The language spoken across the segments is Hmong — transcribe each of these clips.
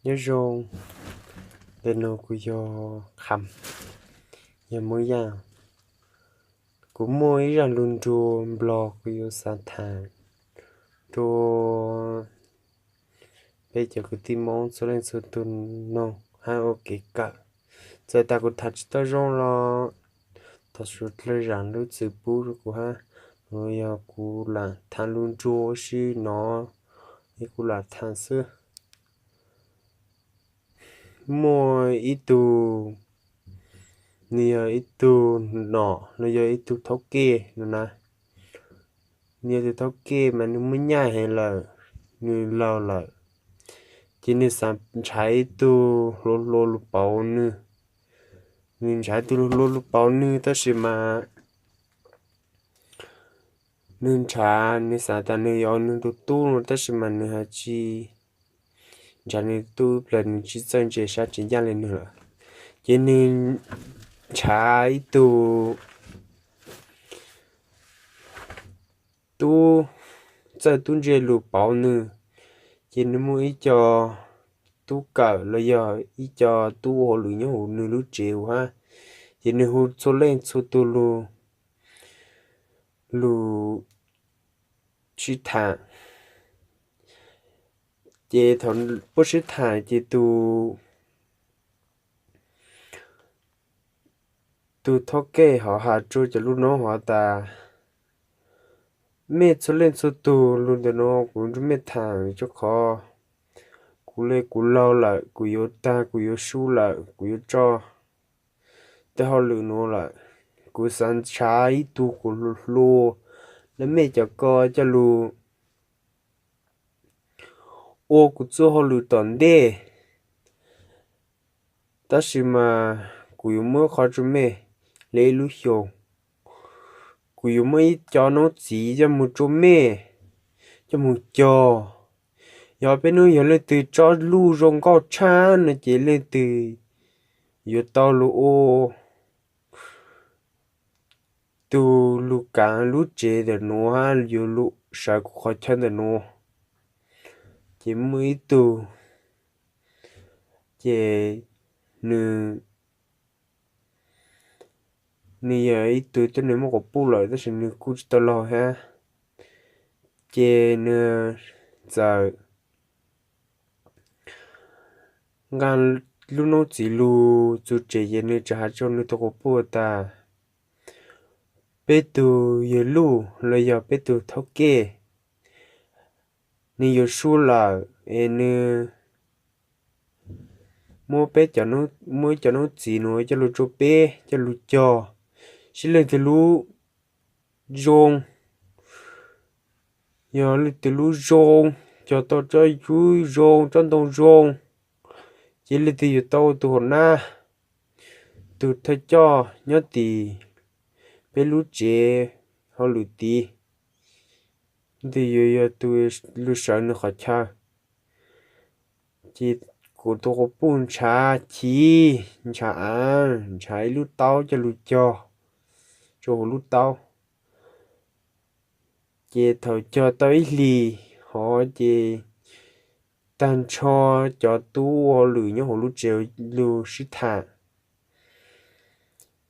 Nyob zoo, ntawm no kuv yog Kham, yog Hmoob Yaj. Kuv muaj ib zaj lug nruas Nplog kuv yuav xav tham rua peb cov kwv tij Hmoob txhua leej txhua tug noog hab ua kev kawm. Txawm tas kuv tham tsis tau zoo los thov suav dlawg zaam lub txim pub rua kuv hab, los yog kuv lam tham lug nruas ua si no es kuv lam tham xwb. Muaj ib tug, nws yog ib tug nom los yog ib tug thab kej no na. Nws yog tus thab kej mas nws muaj nyaj heev lawm, nws laug lawm, ces nws xav nrhav ib tug hluas hluas lug pauv nws. Nws nrhav ib tug hluas hluas lug pauv nws tab sis mas nws nrhav, nws xav tas nws yuav ua nws tus tub no tab sis mas nws has tsis nrhav nws tus tub ib plag, nws tsis txawj ntse sab tsis ncaj le nws lawm. Ces nws nrhav ib tug tub txawj tub ntse lug pauv nws. Ces nws muaj ib co tub kawm los yog ib co tub ua hauj lwm nyob huv nws lub tsev huv hab, ces nws hu txhua leej txhua tug lug, lug sib tham. Ces thaum puab sib tham ces tus, tus thab kej hov has rua cov lub noob hov tas, mej txhua leej txhua tug lug ntawm nuav kuv nrug mej tham, rua qhov kuv le kuv laug lawm, kuv yuav tag kuv yuav sub lawm, kuv yuav tso tej hauj lwm nuav lawm. Kuv xav nrhav ib tug kuv hluas hluas le mej cov ko coj lug ua kuv txuj hauj lwm tom ntej. Tab sis mas kuv yuav muab qhov rua mej le ib lub xyoos. Kuv yuav muab ib co noob txiv coj moog rua mej, coj moog cog. Yog peb nub yog leej twg tsob luj zoo nkauj tshaj no ces leej twg yuav tau lug ua tug lug kaav lub tsev ntawm nuav hab yuav lug sawv kuv qhov chaw ntawm nuav. Ces muaj ib tug, ces nws, nws yog ib tug tuab neeg muaj quas puj lawm tab sis nws kuj tsis tau laug hab. Ces nws txawm nqa lub noob txiv lug txug tsev ces nws txawm has rua nws tug quas puj tas, peb tug yawg luj los yog peb tug thab kej, nws yuav sub lawm es nws muab peb, muab cov noob txiv nuav coj lug rua peb coj lug cog, sib leej twg lub zoo, yog leej twg lub zoo, cog tau tsob yub zoo tsob ntoo zoo, ces leej twg yuav tau ua tug hauv nab, tug thawj coj nyob tim peb lub tsev hauj lwm tid, leej twg yuav yog tug lug sawv nws qhov chaw. Ces kuv tug quas puj ntshav chiv ntshav aav ntshav ib lub taub coj lug cog rua huv lub taub. Ces thaum cog tau ib hlis hov ces tag nrho cov tub ua hauj lwm nyob huv lub tsev lug sib tham.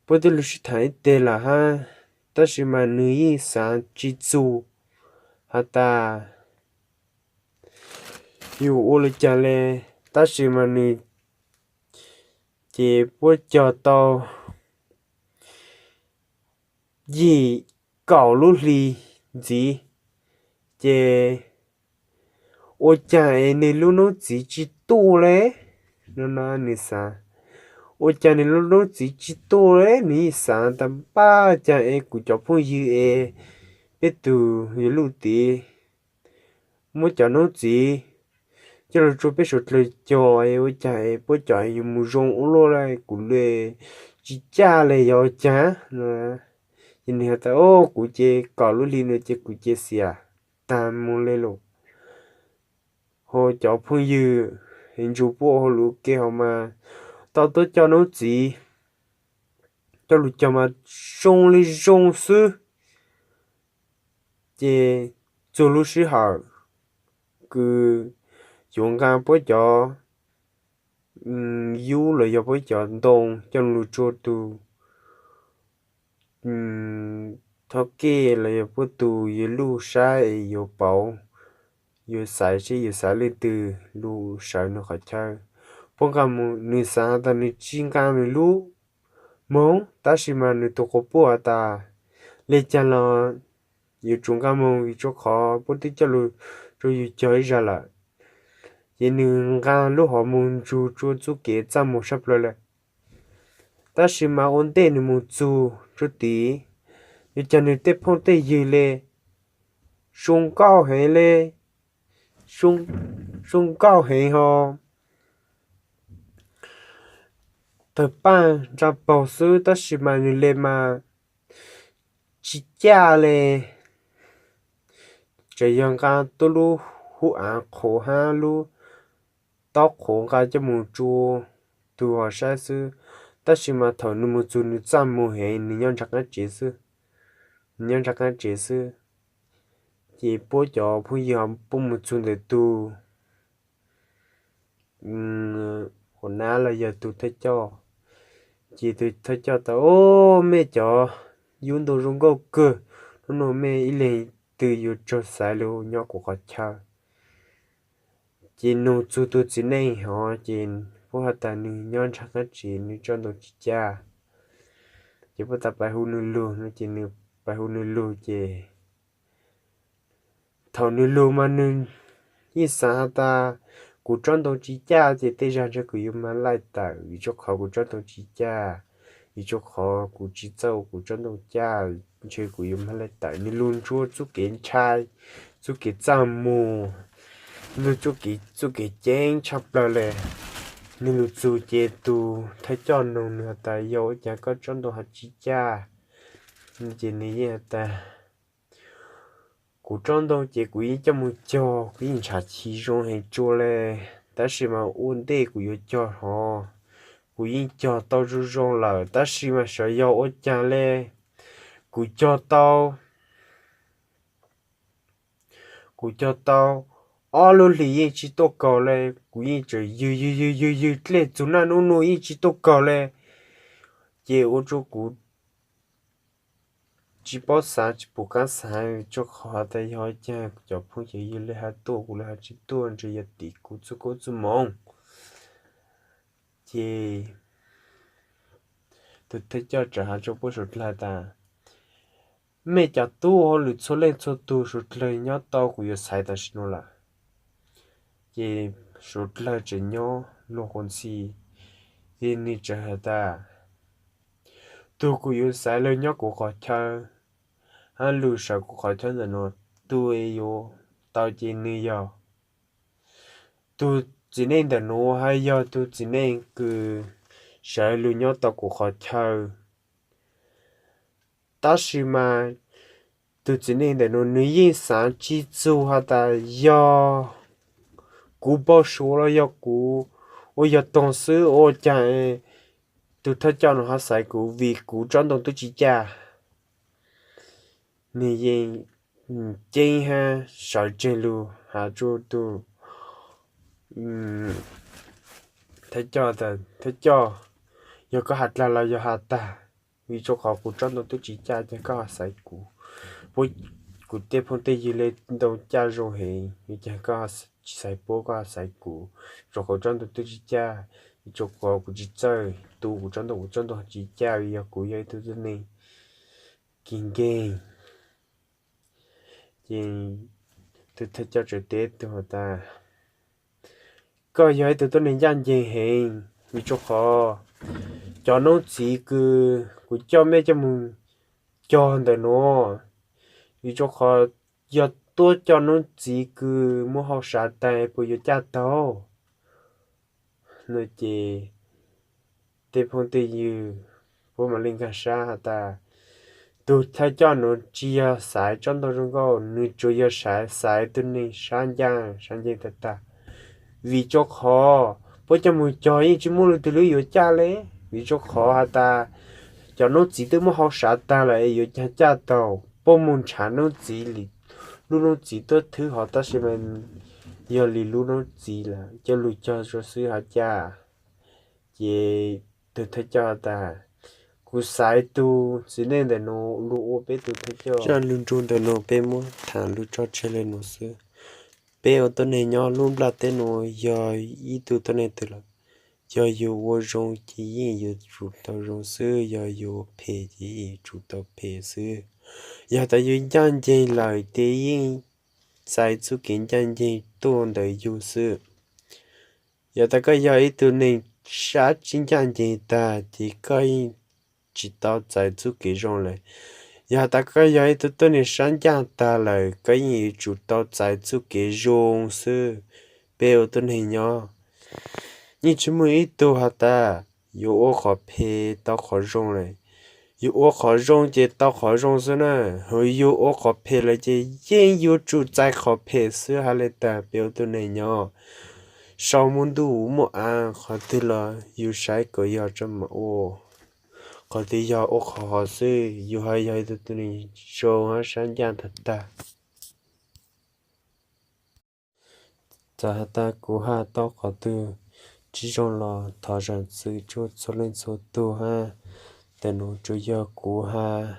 Puab twb lug sib tham ib teg lawm hab, tab sis mas nws yeej xaav tsis txug has tas yus ua le caag le, tab sis mas nws, ces puab cog tau yim kaum lub hli ntxiv, ces ua caag es nws lub noob txiv tsis tuaj le no. Nws xaav, ua caag nws lub noob txiv tsis tuaj le, nws yeej xaav tas npaj caag es kuv cov phooj ywg es peb tug yawg luj tid muab cov noob txiv coj lug rua peb suav dlawg cog es ua caag es puab cov yuav mus zoo ua luaj le, kuv le tsis caj le yog ua caag no. Ces nws has tas, o, kuv ces kaum lub hli no ces kuv cia xiam tag mus le lawm. Ho cov phooj ywg es ntsug puab ua hauj lwm ua ke hov mas tau tuab coj noob txiv coj lug cog mas zoo le zoo xwb. Ces txug lub sij hawm kws yuav nqa puab cov yub los yog puab cov ntoo coj lug tsua tug thab kej los yog puab tug yug lub sab es yuav pauv, yuav xaiv seb yuav xaiv leej twg lug sawv nwg qhov chaw. Puab nqa mus, nwg xaav tas nwg tsi nqa nwg lub moog, tab sis mas nwg tug quas puj has tas le caag los yuav tsum nqa moog vim tsua qhov puab twb coj lug rua yug cog ib zag lawm. Ces nwg nqa lub hov moog ntsug tsua txuj kev txaj muag sab plawg le. Tab sis mas ua ntej nwg moog txug tsua tid, yuav caag nwg tej phooj tej ywg le, zoo nkauj heev le, zoo nkauj heev ho tawg paaj nra paug xwb, tab sis mas nwg le mas tsi caj le. Tseem yog nqa tuab lub hub aav qhuav hab lub taub qhuav nqa coj moog tsua tug hov saib xwb. Tab sis mas thaum nwg moog txug nwg txaj muag heev, nwg nyob nraag qaab tsev xwb, nwg nyob nraag qaab tsev xwb. Ces puab cov phooj ywg puab moog txug ntawm tug quas nab los yog tug thawj coj. Ces tug thawj coj tas, Ob, mej cov yub ntoo zoo nkauj kawg, nub nua mej ib leeg twg yuav tsaug xaiv lug nyob kuv qhov chaw? Ces nug txug tug txiv neej hov, ces puab has tas nwg nyob nraag qaab tsev, nwg tsob ntoo tsi caj. Ces puab tas pais hu nwg lug no, ces nwg pais hu nwg lug ces thaum nwg lug mas nwg yeej xaav has tas, kuv tsob ntoo tsi caj ces tej zag ntshe kuv yuav mag laij tawm, vim tsua qhov kuv tsob ntoo tsi caj, vim tsua qhov kuv tsi txawj kuv tsob ntoo caj, ntshe kuv yuav mag laij tawm. Nwg lug ntsua txuj kev ntshai, txuj kev txaj muag, lug txuj kev ceeb tshaj plawg le. Nwg lug txug ces tug thawj coj noog nwg has tas, Yog ua caag koj tsob ntoo ho tsi caj? Ces nwg yeej has tas, Kuv tsob ntoo ces kuv yeej coj moog cog, kuv yeej nrhav chiv zoo heev tsua le, tab sis mas ua ntej kuv yuav cog hov, kuv yeej cog tau zoo zoo lawm, tab sis mas xyov yog ua caag le, kuv cog tau, kuv cog tau ob lub hlis yeej tsi tuaj kaus le, kuv yeej tseem ywg ywg ywg ywg ywg dlej txug naj nub nua yeej tsi tuaj kaus le. Ces ua rua kuv tsi paub xaav tsi pum qaab xaav, tsua qhov tas yog caag cov phooj cov ywg le hab tuaj, kuv le hab tsi tuaj, ntshe yog tim kuv txuj koob txuj moov. Ces tug thawj coj txawm has rua puab suav dlawg tas, Mej cov tub hauj lwm txhua leej txhua tug suav dlawg nyob tau kuv yuav xaiv tam sim nuav lawm. Ces suav dlawg tseem nyob luag quas ntxhi, ces nwg txawm has tas, Tug kuv yuav xaiv lug nyob kuv qhov chaw hab lug sawv kuv qhov chaw ntawm nuav, tug yuav tau ces nwg yog tug txiv neej ntawm nuav, hab yog tug txiv neej kws sawv lug nyob tau kuv qhov chaw. Tab sis mas tug txiv neej ntawm nuav nwg yeej xaav tsi txug has tas yog kuv npau suav los yog kuv ua yog toog xwb, ua caag tug thawj coj nuav ho xaiv kuv vim kuv tsob ntoo tub tsi caj. Nwg yeej ceeb hab sawv tseg lug has rua tug thawj coj tas, Thawj coj, yog koj has dlaag los yog has tag, vim tsua qhov kuv tsob ntoo tub tsi caj, caag koj ho xaiv kuv? Puab, kuv tej phooj tej ywg le ntoo caj zoo heev, vim caag koj tsi xaiv puab, koj ho xaiv kuv? Tsua qhov tsob ntoo tub tsi caj, vim tsua qhov kuv tsi txawj tu kuv tsob ntoo, kuv tsob ntoo tsi caj, vim yog kuv yog ib tug tuab neeg kis nkeeg. Ces tug thawj coj txawm teb tug has tas, Koj yog ib tug tuab neeg ncaj nceeg heev, vim tsua qhov cov noob txiv kws kuv coj mej coj moog cog ntawm nuav, vim tsua qhov yog tuab coj noob txiv kws muab hau sav taag puas yuav caj taug? No ces tej phooj tej ywg puab mam le nkaag sab has tas, tug thawj coj nuav tsi yog xaiv tsob ntoo zoo nkauj, nwg tsuas yog xaiv, xaiv tug neeg sab ncaj sab nceeg tag tag. Vim tsua qhov puab coj moog cog yeej tsi muaj leej twg lub yuav caj le, vim tsua qhov has tas cov noob txiv twb muab hau sav taag lawm es yuav caag caj taug? Puab moog nrhav noob txiv li, lub noob txiv tuab thwb hov tab sis mas yog li lub noob txiv lawm, coj lug cog rua xwb ho caj. Ces tus thawj coj tas, kuv xaiv tus txiv neej ntawm no los ua peb tus thawj coj. Zaj lug nrug ntawm no peb muab tham lug tso tseg le nuav xwb. Peb ua tuab neeg nyob lub nplaj teb nuav yog ib tug tuab neeg twg los, yog yus ua zoo ces yeej yuav tsum tau zoo xwb, yog yus ua phem ces yeej yuav tsum tau phem xwb. Yog tas yus ncaaj nceeg lawm ces yeej txais txuj kev ncaaj nceeg tuaj ntawm yus xwb. Yog tas koj yog ib tug neeg sab tsi ncaaj nceeg tag ces koj yeej tsis tau txais txuj kev zoo lawm. Yog tas koj yog ib tug tuab neeg sab ncaaj tag lawm, koj yeej yuav tsum tau txais txuj kev zoo xwb. Peb ua tuab neeg nyob yeej tsis muaj ib tug has tas yuav ua qhov phem tau qhov zoo lawm. Yus ua qhov zoo ces tau qhov zoo xwb na, hos yus ua qhov phem lawm ces yeej yuav tsum txais qhov phem xwb. Has le tas peb ua tuab neeg nyob, sau muaj ntuj muaj av, qhov twg los yus saib kom yog tso mam ua, qhov twg yog ua qhov hov xwb. Yus has yog ib tug tuab neeg zoo hab sab ncaaj tag tag. Txawm has tas kuv has tau qhov twg tsi zoo los thov zaam txim rua txhua leej txhua tug hab. Ntawm nuav tsuas yog kuv has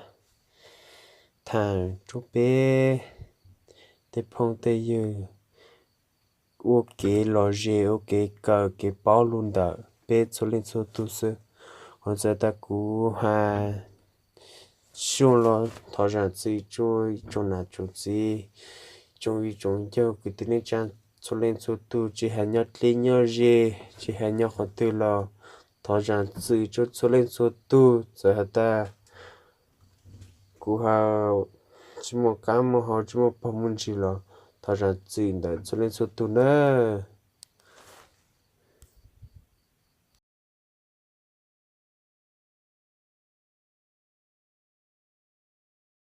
thaam rua peb tej phooj tej ywg ua kev lom zem, ua kev kawm kev paub lug ntawm peb txhua leej txhua tug xwb. Hos txawm tas kuv has tsi zoo los thov zaam txim rua tsoom nam tsoom txiv, tsoom viv tsoom ncaus kwv tij neej tsaa txhua leej txhua tug, tsi has nyob dleb nyob ze, tsi has nyob qhov twg los thov zaam txim rua txhua leej txhua tug. Txawm has tas kuv has tsi muaj qaab muaj hau tsi muaj pog muaj ntsis los thov zaam txim ntawm txhua leej txhua tug nawb.